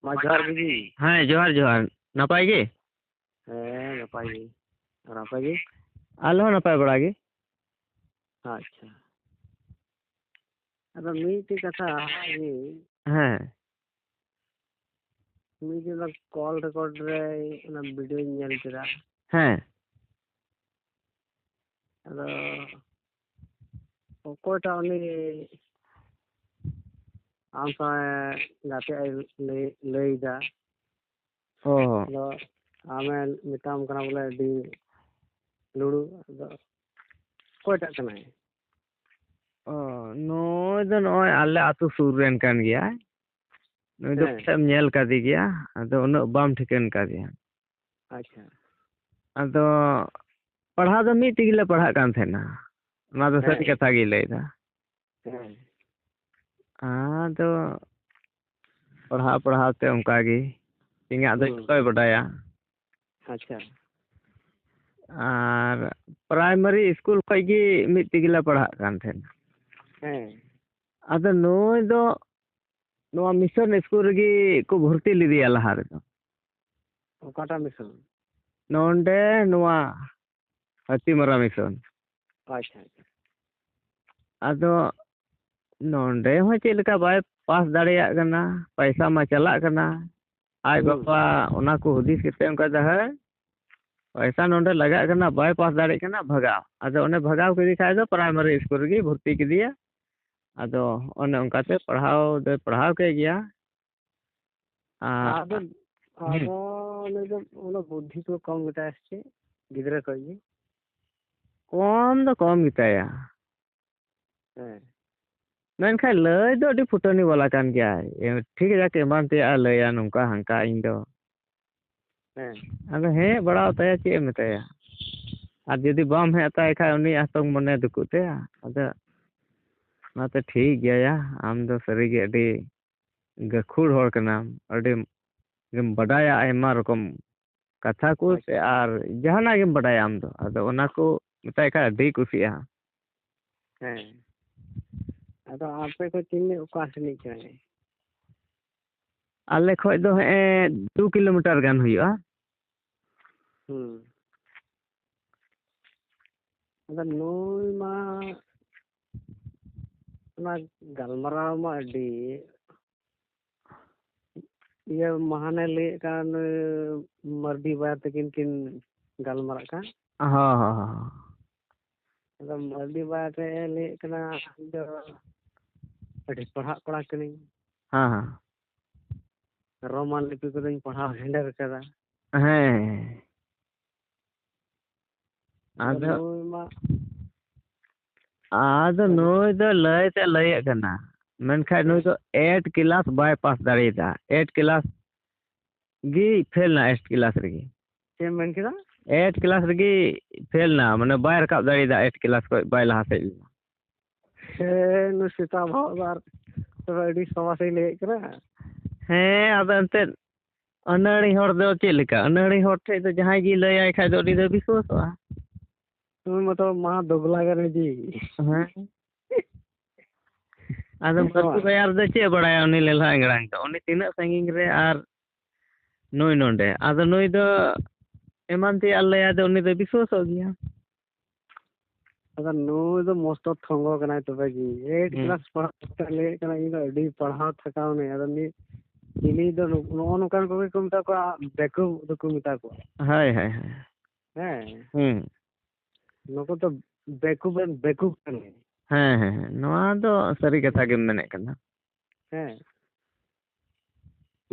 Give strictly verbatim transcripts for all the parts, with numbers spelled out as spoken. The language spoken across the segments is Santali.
ᱢᱟ ᱡᱚᱦᱟᱨ ᱜᱮ ᱡᱤ᱾ ᱦᱮᱸ, ᱡᱚᱦᱟᱨ, ᱡᱚᱦᱟᱨ᱾ ᱱᱟᱯᱟᱭ ᱜᱮ? ᱦᱮᱸ, ᱱᱟᱯᱟᱭ ᱜᱮ᱾ ᱟᱨ ᱟᱯᱮ ᱜᱮ? ᱟᱞᱮ ᱦᱚᱸ ᱱᱟᱯᱟᱭ ᱵᱟᱲᱟ ᱜᱮ᱾ ᱟᱪᱪᱷᱟ᱾ ᱟᱫᱚ ᱢᱤᱫᱴᱮᱡ ᱠᱟᱛᱷᱟ ᱜᱮ᱾ ᱦᱮᱸ᱾ ᱢᱤᱫ ᱫᱤᱱ ᱫᱚ ᱠᱚᱞ ᱨᱮᱠᱚᱨᱰ ᱨᱮ ᱚᱱᱟ ᱵᱷᱤᱰᱤᱭᱳᱧ ᱧᱮᱞ ᱠᱮᱫᱟ᱾ ᱦᱮᱸ᱾ ᱟᱫᱚ ᱚᱠᱚᱭᱴᱟᱜ ᱩᱱᱤ ᱟᱢ ᱥᱟᱶ ᱜᱟᱛᱮ ᱟᱭ ᱞᱟᱹᱭ, ᱞᱟᱹᱭᱫᱟ? ᱚ᱾ ᱟᱫᱚ ᱟᱢᱮ ᱢᱮᱛᱟᱢ ᱠᱟᱱᱟ ᱵᱚᱞᱮ ᱟᱹᱰᱤ ᱞᱩᱲᱩ, ᱟᱫᱚ ᱚᱠᱚᱭᱴᱟᱜ ᱠᱟᱱᱟᱭ? ᱚ, ᱱᱩᱭ ᱫᱚ ᱱᱚᱜᱼᱚᱭ ᱟᱞᱮ ᱟᱹᱛᱩ ᱥᱩᱨ ᱨᱮᱱ ᱠᱟᱱ ᱜᱮᱭᱟᱭ᱾ ᱱᱩᱭ ᱫᱚ ᱦᱮᱸ᱾ ᱯᱟᱥᱮᱡ ᱮᱢ ᱧᱮᱞ ᱠᱟᱫᱮ ᱜᱮᱭᱟ, ᱟᱫᱚ ᱩᱱᱟᱹᱜ ᱵᱟᱢ ᱴᱷᱤᱠᱟᱹᱱ ᱠᱟᱫᱮᱭᱟ᱾ ᱟᱪᱪᱷᱟ᱾ ᱟᱫᱚ ᱯᱟᱲᱦᱟᱣ ᱫᱚ ᱢᱤᱫ ᱛᱮᱜᱮ ᱞᱮ ᱯᱟᱲᱦᱟᱜ ᱠᱟᱱ ᱛᱟᱦᱮᱱᱟ᱾ ᱚᱱᱟ ᱫᱚ ᱥᱟᱹᱨᱤ ᱦᱮᱸ᱾ ᱠᱟᱛᱷᱟ ᱜᱮ ᱞᱟᱹᱭᱫᱟ᱾ ᱦᱮᱸ᱾ ᱟᱫᱚ ᱯᱟᱲᱦᱟᱣ ᱯᱟᱲᱦᱟᱣ ᱛᱮ ᱚᱱᱠᱟ ᱜᱮ ᱤᱧᱟᱹᱜ ᱫᱚ ᱦᱩᱸ᱾ ᱡᱚᱛᱚᱭ ᱵᱟᱰᱟᱭᱟ᱾ ᱟᱪᱪᱷᱟ᱾ ᱟᱨ ᱯᱨᱟᱭᱢᱟᱨᱤ ᱥᱠᱩᱞ ᱠᱷᱚᱡ ᱜᱮ ᱢᱤᱫ ᱛᱮᱜᱮ ᱞᱮ ᱯᱟᱲᱦᱟᱜ ᱠᱟᱱ ᱛᱟᱦᱮᱱᱟ᱾ ᱦᱮᱸ᱾ ᱟᱫᱚ ᱱᱩᱭ ᱫᱚ ᱱᱚᱣᱟ ᱢᱤᱥᱚᱱ ᱥᱠᱩᱞ ᱨᱮᱜᱮ ᱠᱚ ᱵᱷᱚᱨᱛᱤ ᱞᱮᱫᱮᱭᱟ ᱞᱟᱦᱟ ᱨᱮᱫᱚ᱾ ᱚᱠᱟᱴᱟᱜ ᱢᱤᱥᱚᱱ? ᱱᱚᱰᱮ ᱱᱚᱣᱟ ᱦᱟᱹᱛᱤᱢᱟᱨᱟ ᱢᱤᱥᱚᱱ᱾ ᱟᱪᱪᱷᱟ, ᱟᱪᱪᱷᱟ᱾ ᱟᱫᱚ ᱱᱚᱰᱮ ᱦᱚᱸ ᱪᱮᱫ ᱞᱮᱠᱟ ᱵᱟᱭ ᱯᱟᱥ ᱫᱟᱲᱮᱭᱟᱜ ᱠᱟᱱᱟ, ᱯᱚᱭᱥᱟ ᱢᱟ ᱪᱟᱞᱟᱜ ᱠᱟᱱᱟ᱾ ᱟᱡ ᱦᱩᱸ᱾ ᱵᱟᱵᱟ ᱚᱱᱟ ᱠᱚ ᱦᱩᱫᱤᱥ ᱠᱟᱛᱮ ᱚᱱᱠᱟ ᱫᱟ, ᱦᱮᱸ, ᱯᱚᱭᱥᱟ ᱱᱚᱰᱮ ᱞᱟᱜᱟᱜ ᱠᱟᱱᱟ, ᱵᱟᱭ ᱯᱟᱥ ᱫᱟᱲᱮᱭᱟᱜ ᱠᱟᱱᱟ, ᱵᱷᱟᱜᱟᱣ᱾ ᱟᱫᱚ ᱚᱱᱮ ᱵᱷᱟᱜᱟᱣ ᱠᱮᱫᱮ ᱠᱷᱟᱡ ᱫᱚ ᱯᱨᱟᱭᱢᱟᱨᱤ ᱥᱠᱩᱞ ᱨᱮᱜᱮ ᱵᱷᱚᱨᱛᱤ ᱠᱮᱫᱮᱭᱟ᱾ ᱟᱫᱚ ᱚᱱᱮ ᱚᱱᱠᱟᱛᱮ ᱯᱟᱲᱦᱟᱣ ᱫᱚᱭ ᱯᱟᱲᱦᱟᱣ ᱠᱮᱫ ᱜᱮᱭᱟ᱾ ᱟᱨ ᱟᱫᱚ, ᱦᱩᱸ᱾ ᱟᱫᱚ ᱩᱱᱤ ᱫᱚ ᱚᱱᱟ ᱵᱩᱫᱽᱫᱷᱤ ᱠᱚ ᱠᱚᱢ ᱜᱮᱛᱟᱭᱟ ᱥᱮ ᱪᱮᱫ? ᱜᱤᱫᱽᱨᱟᱹ ᱠᱷᱚᱡ ᱜᱮ? ᱠᱚᱢ ᱫᱚ ᱠᱚᱢ ᱜᱮᱛᱟᱭᱟ᱾ ᱦᱮᱸ᱾ ᱢᱮᱱᱠᱷᱟᱱ ᱞᱟᱹᱭ ᱫᱚ ᱟᱹᱰᱤ ᱯᱷᱩᱴᱟᱹᱱᱤ ᱵᱟᱞᱟ ᱠᱟᱱ ᱜᱮᱭᱟᱭ᱾ ᱮ, ᱴᱷᱤᱠ ᱟᱡᱟᱜ ᱮᱢᱟᱱ ᱛᱮᱭᱟᱜ ᱮ ᱞᱟᱹᱭᱟ, ᱱᱚᱝᱠᱟ ᱦᱟᱱᱠᱟ ᱤᱧ ᱫᱚ᱾ ᱦᱮᱸ᱾ ᱟᱫᱚ ᱦᱮᱡ ᱵᱟᱲᱟ ᱟᱛᱟᱭᱟ, ᱪᱮᱫ ᱮᱢ ᱢᱮᱛᱟᱭᱟ? ᱟᱨ ᱡᱩᱫᱤ ᱵᱟᱢ ᱦᱮᱡ ᱟᱛᱟᱭ ᱠᱷᱟᱡ, ᱩᱱᱤᱭᱟᱜ ᱦᱚᱸᱛᱚ ᱢᱚᱱᱮ ᱫᱩᱠᱩᱜ ᱛᱟᱭᱟ᱾ ᱟᱫᱚ ᱚᱱᱟᱛᱮ ᱴᱷᱤᱠ ᱜᱮᱭᱟ, ᱟᱢ ᱫᱚ ᱥᱟᱹᱨᱤᱜᱮ ᱟᱹᱰᱤ ᱜᱟᱹᱠᱷᱩᱲ ᱦᱚᱲ ᱠᱟᱱᱟᱢ, ᱟᱹᱰᱤ ᱜᱮᱢ ᱵᱟᱰᱟᱭᱟ ᱟᱭᱢᱟ ᱨᱚᱠᱚᱢ ᱠᱟᱛᱷᱟ ᱠᱚ, ᱥᱮ ᱟᱪᱪᱷᱟ᱾ ᱟᱨ ᱡᱟᱦᱟᱱᱟᱜ ᱜᱮᱢ ᱵᱟᱰᱟᱭᱟ ᱟᱢ ᱫᱚ᱾ ᱟᱫᱚ ᱚᱱᱟ ᱠᱚ ᱢᱮᱛᱟᱭ ᱠᱷᱟᱡ ᱟᱹᱰᱤ ᱠᱩᱥᱤᱜᱼᱟ᱾ ᱦᱮᱸ᱾ ᱟᱫᱚ ᱟᱯᱮ ᱠᱚ ᱛᱤᱱᱟᱹᱜ ᱚᱠᱟ ᱥᱮᱱᱤᱡ ᱠᱟᱱᱟᱭ? ᱟᱞᱮ ᱠᱷᱚᱡ ᱫᱚ ᱦᱮᱸ ᱫᱩ ᱠᱤᱞᱳᱢᱤᱴᱟᱨ ᱜᱟᱱ ᱦᱩᱭᱩᱜᱼᱟ᱾ ᱦᱩᱸ᱾ ᱟᱫᱚ ᱱᱩᱭ ᱢᱟ, ᱚᱱᱟ ᱜᱟᱞᱢᱟᱨᱟᱣ ᱢᱟ ᱟᱹᱰᱤ ᱤᱭᱟᱹ ᱢᱟᱦᱟᱱᱮ ᱞᱟᱹᱭᱮᱫ ᱠᱟᱱ, ᱢᱟᱹᱨᱰᱤ ᱵᱟᱭ ᱛᱟᱹᱠᱤᱱ ᱠᱤᱱ ᱜᱟᱞᱢᱟᱨᱟᱜ ᱠᱟᱱ᱾ ᱦᱚᱸ, ᱦᱚᱸ, ᱦᱚᱸ᱾ ᱟᱫᱚ ᱢᱟᱹᱨᱰᱤ ᱵᱟᱭ ᱛᱮ ᱞᱟᱹᱭᱮᱫ ᱠᱟᱱᱟ, "ᱤᱧ ᱫᱚ ᱟᱹᱰᱤ ᱯᱟᱲᱦᱟᱜ ᱠᱚᱲᱟ ᱠᱟᱹᱱᱟᱹᱧ᱾ ᱦᱮᱸ, ᱦᱮᱸ᱾ ᱨᱳᱢᱟᱱ ᱞᱤᱯᱤ ᱠᱚᱫᱚᱧ ᱯᱟᱲᱦᱟᱣ ᱦᱮᱸᱰᱮᱨ ᱠᱟᱫᱟ᱾" ᱦᱮᱸ᱾ ᱟᱫᱚ ᱟᱫᱚ ᱱᱩᱭ ᱢᱟ ᱟᱫᱚ ᱱᱩᱭ ᱫᱚ ᱞᱟᱹᱭ ᱛᱮ ᱞᱟᱹᱭᱮᱫ ᱠᱟᱱᱟ, ᱢᱮᱱᱠᱷᱟᱱ ᱱᱩᱭ ᱫᱚ ᱮᱭᱤᱴ ᱠᱞᱟᱥ ᱵᱟᱭ ᱯᱟᱥ ᱫᱟᱲᱮᱭᱟᱫᱟ᱾ ᱮᱭᱤᱴ ᱠᱞᱟᱥ ᱜᱮ ᱯᱷᱮᱞ ᱱᱟ, ᱮᱭᱤᱴ ᱠᱞᱟᱥ ᱨᱮᱜᱮ᱾ ᱪᱮᱫ ᱮᱢ ᱢᱮᱱ ᱠᱮᱫᱟ? ᱮᱭᱤᱴ ᱠᱞᱟᱥ ᱨᱮᱜᱮ ᱯᱷᱮᱞ ᱱᱟ, ᱢᱟᱱᱮ ᱵᱟᱭ ᱨᱟᱠᱟᱵ ᱫᱟᱲᱮᱭᱟᱫᱟ, ᱮᱭᱤᱴ ᱠᱞᱟᱥ ᱠᱷᱚᱡ ᱵᱟᱭ ᱞᱟᱦᱟ ᱥᱮᱫ ᱞᱮᱱᱟ᱾ ᱦᱮᱸ, ᱱᱩᱭ ᱥᱮᱛᱟ ᱵᱚᱦᱚᱜ ᱫᱚ ᱟᱨ ᱛᱚᱵᱮ ᱟᱹᱰᱤ ᱥᱟᱵᱟᱥᱮ ᱞᱟᱹᱭᱮᱫ ᱠᱟᱱᱟ᱾ ᱦᱮᱸ, ᱟᱫᱚ ᱮᱱᱛᱮᱫ ᱟᱹᱱᱟᱹᱲᱤ ᱦᱚᱲ ᱫᱚ ᱪᱮᱫ ᱞᱮᱠᱟ? ᱟᱹᱱᱟᱹᱲᱤ ᱦᱚᱲ ᱴᱷᱮᱡ ᱫᱚ ᱡᱟᱦᱟᱸᱭ ᱜᱮ ᱞᱟᱹᱭᱟᱭ ᱠᱷᱟᱡ ᱫᱚ ᱩᱱᱤ ᱫᱚᱭ ᱵᱤᱥᱣᱟᱥᱚᱜᱼᱟ᱾ ᱱᱩᱭ ᱢᱟᱛᱚ ᱢᱟ ᱫᱚᱜᱽᱞᱟ ᱠᱟᱱᱟᱭ ᱡᱤ᱾ ᱦᱮᱸ᱾ ᱟᱫᱚ ᱦᱮᱸ ᱥᱮ ᱢᱟᱹᱨᱰᱤ ᱵᱟᱝ? ᱵᱟᱭᱟᱨ ᱫᱚ ᱪᱮᱫ ᱮ ᱵᱟᱲᱟᱭᱟ ᱩᱱᱤ ᱞᱮᱞᱦᱟ ᱮᱝᱲᱟᱝ ᱫᱚ? ᱩᱱᱤ ᱛᱤᱱᱟᱹᱜ ᱥᱟᱺᱜᱤᱧ ᱨᱮ ᱟᱨ ᱱᱩᱭ ᱱᱚᱰᱮ᱾ ᱟᱫᱚ ᱱᱩᱭ ᱫᱚ ᱮᱢᱟᱱ ᱛᱮᱭᱟᱜ ᱞᱟᱹᱭᱟ ᱫᱚ ᱩᱱᱤ ᱫᱚᱭ ᱵᱤᱥᱣᱟᱥᱚᱜ ᱜᱮᱭᱟ᱾ ᱟᱫᱚ ᱱᱩᱭ ᱫᱚ ᱢᱚᱥᱛᱚ ᱴᱷᱚᱝᱜᱚ ᱠᱟᱱᱟᱭ ᱛᱚᱵᱮ ᱜᱮ᱾ ᱮᱭᱤᱴ ᱦᱩᱸ᱾ ᱠᱞᱟᱥ ᱯᱟᱲᱦᱟᱣ ᱠᱟᱛᱮ ᱞᱟᱹᱭᱮᱫ ᱠᱟᱱᱟ, "ᱤᱧ ᱫᱚ ᱟᱹᱰᱤ ᱯᱟᱲᱦᱟᱣ ᱛᱷᱟᱠᱟᱣ ᱱᱟᱹᱧ᱾" ᱟᱫᱚ ᱱᱤ-, ᱪᱤᱞᱤ ᱫᱚ ᱱᱩ-, ᱱᱚᱜᱼᱚ ᱱᱚᱝᱠᱟᱱ ᱠᱚᱜᱮ ᱠᱚ ᱢᱮᱛᱟ ᱠᱚᱣᱟ, ᱵᱮᱠᱩᱵ ᱫᱚᱠᱚ ᱢᱮᱛᱟ ᱠᱚᱣᱟ᱾ ᱦᱳᱭ, ᱦᱳᱭ, ᱦᱳᱭ᱾ ᱦᱮᱸ᱾ ᱦᱩᱸ᱾ ᱱᱩᱠᱩ ᱫᱚ ᱵᱮᱠᱩᱵ ᱨᱮᱱ ᱵᱮᱠᱩᱵ ᱠᱟᱱ ᱜᱮ᱾ ᱦᱮᱸ, ᱦᱮᱸ, ᱦᱮᱸ᱾ ᱱᱚᱣᱟ ᱫᱚ ᱥᱟᱹᱨᱤ ᱠᱟᱛᱷᱟ ᱜᱮᱢ ᱢᱮᱱᱮᱫ ᱠᱟᱱᱟ᱾ ᱦᱮᱸ᱾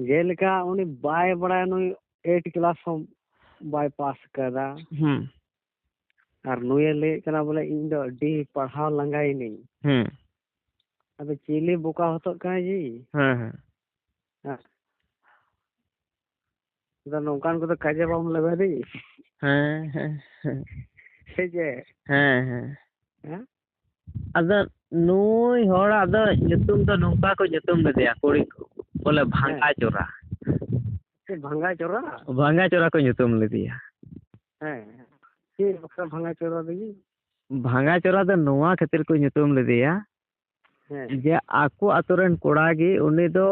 ᱡᱮᱞᱮᱠᱟ ᱩᱱᱤ ᱵᱟᱭ ᱵᱟᱲᱟᱭᱟ, ᱱᱩᱭ ᱮᱭᱤᱴ ᱠᱞᱟᱥ ᱦᱚᱸ ᱵᱟᱭ ᱯᱟᱥ ᱠᱟᱫᱟ᱾ ᱦᱩᱸ᱾ ᱟᱨ ᱱᱩᱭᱮ ᱞᱟᱹᱭᱮᱫ ᱠᱟᱱᱟ ᱵᱚᱞᱮ, "ᱤᱧ ᱫᱚ ᱟᱹᱰᱤ ᱯᱟᱲᱦᱟᱣ ᱞᱟᱸᱜᱟᱭᱮᱱᱟᱹᱧ᱾" ᱦᱩᱸ᱾ ᱟᱫᱚ ᱪᱤᱞᱤ ᱵᱚᱠᱟ ᱦᱚᱛᱚᱫ ᱠᱟᱱᱟᱭ ᱡᱤ? ᱦᱮᱸ, ᱦᱮᱸ᱾ ᱦᱮᱸ᱾ ᱟᱫᱚ ᱱᱚᱝᱠᱟᱱ ᱠᱚᱫᱚ ᱠᱟᱡᱮ ᱵᱟᱢ ᱞᱟᱜᱟᱣ ᱫᱤ᱾ ᱦᱮᱸ, ᱦᱮᱸ, ᱦᱮᱸ᱾ ᱥᱮ ᱪᱮᱫ? ᱦᱮᱸ, ᱦᱮᱸ᱾ ᱦᱮᱸ? ᱟᱫᱚ ᱱᱩᱭ ᱦᱚᱲᱟᱜ ᱫᱚ ᱧᱩᱛᱩᱢ ᱫᱚ ᱱᱚᱝᱠᱟ ᱠᱚ ᱧᱩᱛᱩᱢ ᱞᱮᱫᱮᱭᱟ, ᱠᱩᱲᱤ ᱠᱚ, ᱵᱚᱞᱮ ᱦᱮᱸ᱾ ᱵᱷᱟᱸᱜᱟ ᱪᱚᱨᱟ᱾ ᱪᱮᱫ ᱵᱷᱟᱸᱜᱟ ᱪᱚᱨᱟ? ᱵᱷᱟᱸᱜᱟ ᱪᱚᱨᱟ ᱠᱚ ᱧᱩᱛᱩᱢ ᱞᱮᱫᱮᱭᱟ᱾ ᱦᱮᱸ᱾ ᱪᱮᱫ ᱵᱟᱠᱷᱨᱟ ᱵᱷᱟᱸᱜᱟ ᱪᱚᱨᱟ ᱞᱟᱹᱜᱤᱫ? ᱵᱷᱟᱸᱜᱟ ᱪᱚᱨᱟ ᱫᱚ ᱱᱚᱣᱟ ᱠᱷᱟᱹᱛᱤᱨ ᱠᱚ ᱧᱩᱛᱩᱢ ᱞᱮᱫᱮᱭᱟ ᱦᱮᱸ᱾ ᱡᱮ ᱟᱠᱚ ᱟᱛᱳ ᱨᱮᱱ ᱠᱚᱲᱟ ᱜᱮ ᱩᱱᱤ ᱫᱚ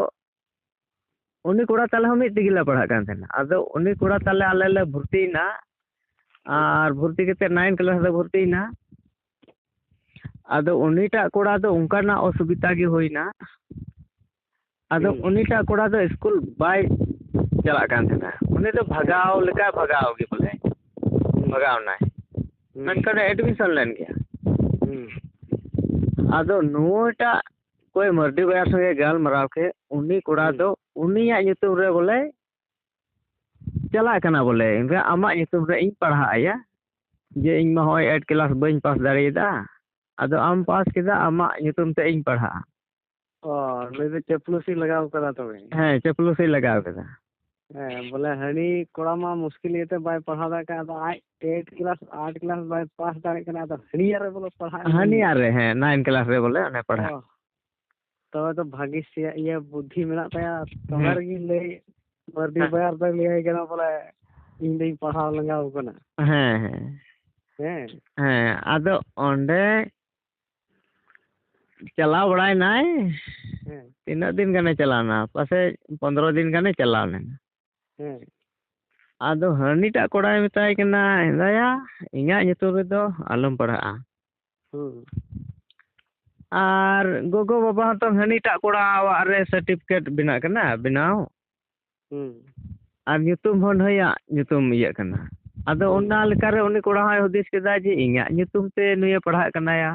ᱩᱱᱤ ᱠᱚᱲᱟ ᱛᱟᱞᱮ ᱦᱚᱸ ᱢᱤᱫ ᱛᱮᱜᱮ ᱞᱮ ᱯᱟᱲᱦᱟᱜ ᱠᱟᱱ ᱛᱟᱦᱮᱱᱟ᱾ ᱟᱫᱚ ᱩᱱᱤ ᱠᱚᱲᱟ ᱛᱟᱞᱮ ᱟᱞᱮ ᱞᱮ ᱵᱷᱚᱨᱛᱤᱭᱮᱱᱟ, ᱟᱨ ᱵᱷᱚᱨᱛᱤ ᱠᱟᱛᱮ ᱱᱟᱭᱤᱱ ᱠᱞᱟᱥ ᱨᱮ ᱵᱷᱚᱨᱛᱤᱭᱮᱱᱟ᱾ ᱟᱫᱚ ᱩᱱᱤᱴᱟᱜ ᱠᱚᱲᱟ ᱫᱚ ᱚᱱᱠᱟᱱᱟᱜ ᱚᱥᱩᱵᱤᱫᱷᱟ ᱜᱮ ᱦᱩᱭᱱᱟ᱾ ᱟᱫᱚ ᱦᱩᱸ᱾ ᱩᱱᱤᱴᱟᱜ ᱠᱚᱲᱟ ᱫᱚ ᱥᱠᱩᱞ ᱵᱟᱭ ᱪᱟᱞᱟᱜ ᱠᱟᱱ ᱛᱟᱦᱮᱱᱟ, ᱩᱱᱤ ᱫᱚ ᱵᱷᱟᱜᱟᱣ ᱞᱮᱠᱟ ᱵᱷᱟᱜᱟᱣ ᱜᱮ ᱵᱚᱞᱮ, ᱦᱩᱸ᱾ ᱵᱷᱟᱜᱟᱣ ᱱᱟᱭ᱾ ᱦᱩᱸ᱾ ᱢᱮᱱᱠᱷᱟᱱ ᱮᱰᱢᱤᱥᱚᱱ ᱞᱮᱱ ᱜᱮᱭᱟ᱾ ᱦᱩᱸ᱾ ᱟᱫᱚ ᱱᱩᱭᱴᱟᱜ ᱚᱠᱚᱭ ᱢᱟᱹᱨᱰᱤ ᱵᱚᱭᱦᱟ ᱥᱚᱸᱜᱮ ᱜᱟᱞᱢᱟᱨᱟᱣ ᱠᱮᱫ, ᱩᱱᱤ ᱠᱚᱲᱟ ᱦᱩᱸ᱾ ᱫᱚ ᱩᱱᱤᱭᱟᱜ ᱧᱩᱛᱩᱢ ᱨᱮ ᱵᱚᱞᱮ ᱪᱟᱞᱟᱜ ᱠᱟᱱᱟ ᱵᱚᱞᱮ, ᱮᱱᱠᱷᱟᱱ ᱟᱢᱟᱜ ᱧᱩᱛᱩᱢ ᱨᱮ ᱤᱧ ᱯᱟᱲᱦᱟᱜ ᱟᱭᱟ, ᱡᱮ ᱤᱧ ᱢᱟ ᱦᱚᱸᱜᱼᱚᱭ ᱮᱭᱤᱴ ᱠᱞᱟᱥ ᱵᱟᱹᱧ ᱯᱟᱥ ᱫᱟᱲᱮᱭᱟᱫᱟ, ᱟᱫᱚ ᱟᱢ ᱯᱟᱥ ᱠᱮᱫᱟ, ᱟᱢᱟᱜ ᱧᱩᱛᱩᱢ ᱛᱮ ᱤᱧ ᱯᱟᱲᱦᱟᱜᱼᱟ᱾ ᱚ, ᱱᱩᱭ ᱫᱚ ᱪᱟᱹᱯᱞᱩᱥᱤ ᱞᱟᱜᱟᱣ ᱠᱟᱫᱟ ᱛᱚᱵᱮ? ᱦᱮᱸ, ᱪᱟᱹᱯᱞᱩᱥᱤ ᱞᱟᱜᱟᱣ ᱠᱮᱫᱟ᱾ ᱦᱮᱸ, ᱵᱚᱞᱮ ᱦᱟᱹᱱᱤ ᱠᱚᱲᱟ ᱢᱟ ᱢᱩᱥᱠᱤᱞ ᱤᱭᱟᱹᱛᱮ ᱵᱟᱭ ᱯᱟᱲᱦᱟᱣ ᱫᱟᱲᱮᱭᱟᱜ ᱠᱟᱱᱟ, ᱟᱫᱚ ᱟᱡ ᱮᱭᱤᱴ ᱠᱞᱟᱥ, ᱟᱴ ᱠᱞᱟᱥ ᱵᱟᱭ ᱯᱟᱥ ᱫᱟᱲᱮᱭᱟᱜ ᱠᱟᱱᱟ, ᱟᱫᱚ ᱦᱟᱹᱱᱤᱭᱟᱹ ᱨᱮ ᱵᱚᱞᱮ ᱯᱟᱲᱦᱟᱜ ᱮ ᱢᱮᱱᱫᱟ᱾ ᱦᱟᱹᱱᱤᱭᱟᱹ ᱨᱮ, ᱦᱮᱸ, ᱱᱟᱭᱤᱱ ᱠᱞᱟᱥ ᱨᱮ ᱵᱚᱞᱮ ᱚᱱᱮ ᱯᱟᱲᱦᱟᱜ᱾ ᱚ, ᱛᱚᱵᱮ ᱛᱚ ᱵᱷᱟᱹᱜᱤ ᱥᱮ ᱤᱭᱟᱹ ᱵᱩᱫᱽᱫᱷᱤ ᱢᱮᱱᱟᱜ ᱛᱟᱭᱟ, ᱛᱚᱵᱮ ᱦᱮᱸ᱾ ᱨᱮᱜᱮ ᱞᱟᱹᱭ, ᱢᱟᱹᱨᱰᱤ ᱦᱮᱸ᱾ ᱵᱚᱭᱦᱟ ᱨᱮ ᱫᱚᱭ ᱞᱟᱹᱭᱟᱭ ᱠᱟᱱᱟ ᱵᱚᱞᱮ, ᱤᱧ ᱫᱚᱧ ᱯᱟᱲᱦᱟᱣ ᱞᱟᱸᱜᱟᱣ ᱠᱟᱱᱟ᱾ ᱦᱮᱸ, ᱦᱮᱸ᱾ ᱦᱮᱸ᱾ ᱦᱮᱸ, ᱟᱫᱚ ᱚᱸᱰᱮ ᱪᱟᱞᱟᱣ ᱵᱟᱲᱟᱭᱱᱟᱭ᱾ ᱦᱮᱸ᱾ ᱛᱤᱱᱟᱹᱜ ᱫᱤᱱ ᱜᱟᱱᱮ ᱪᱟᱞᱟᱣᱱᱟ? ᱯᱟᱥᱮᱡ ᱯᱚᱱᱫᱽᱨᱚ ᱫᱤᱱ ᱜᱟᱱᱮ ᱪᱟᱞᱟᱣ ᱞᱮᱱᱟ᱾ ᱦᱮᱸ᱾ ᱟᱫᱚ ᱦᱟᱹᱱᱤᱴᱟᱜ ᱠᱚᱲᱟᱭ ᱢᱮᱛᱟᱭ ᱠᱟᱱᱟ, "ᱫᱟᱭᱟ, ᱤᱧᱟᱹᱜ ᱧᱩᱛᱩᱢ ᱨᱮᱫᱚ ᱟᱞᱚᱢ ᱯᱟᱲᱦᱟᱜᱼᱟ᱾ ᱦᱩᱸ᱾ ᱟᱨ ᱜᱚᱜᱚ ᱵᱟᱵᱟ ᱦᱚᱸᱛᱚ ᱦᱟᱹᱱᱤᱴᱟᱜ ᱠᱚᱲᱟᱣᱟᱜ ᱨᱮ ᱥᱟᱨᱴᱤᱯᱷᱤᱠᱮᱴ ᱵᱮᱱᱟᱜ ᱠᱟᱱᱟ, ᱵᱮᱱᱟᱣ᱾ ᱦᱩᱸ᱾ ᱟᱨ ᱧᱩᱛᱩᱢ ᱦᱚᱸ ᱱᱩᱭᱟᱜ ᱧᱩᱛᱩᱢ ᱤᱭᱟᱹᱜ ᱠᱟᱱᱟ᱾" ᱟᱫᱚ ᱦᱩᱸ᱾ ᱚᱱᱟ ᱞᱮᱠᱟᱨᱮ ᱩᱱᱤ ᱠᱚᱲᱟ ᱦᱚᱸᱭ ᱦᱩᱫᱤᱥ ᱠᱮᱫᱟ ᱡᱮ ᱤᱧᱟᱹᱜ ᱧᱩᱛᱩᱢ ᱛᱮ ᱱᱩᱭᱮ ᱯᱟᱲᱦᱟᱜ ᱠᱟᱱᱟᱭᱟ᱾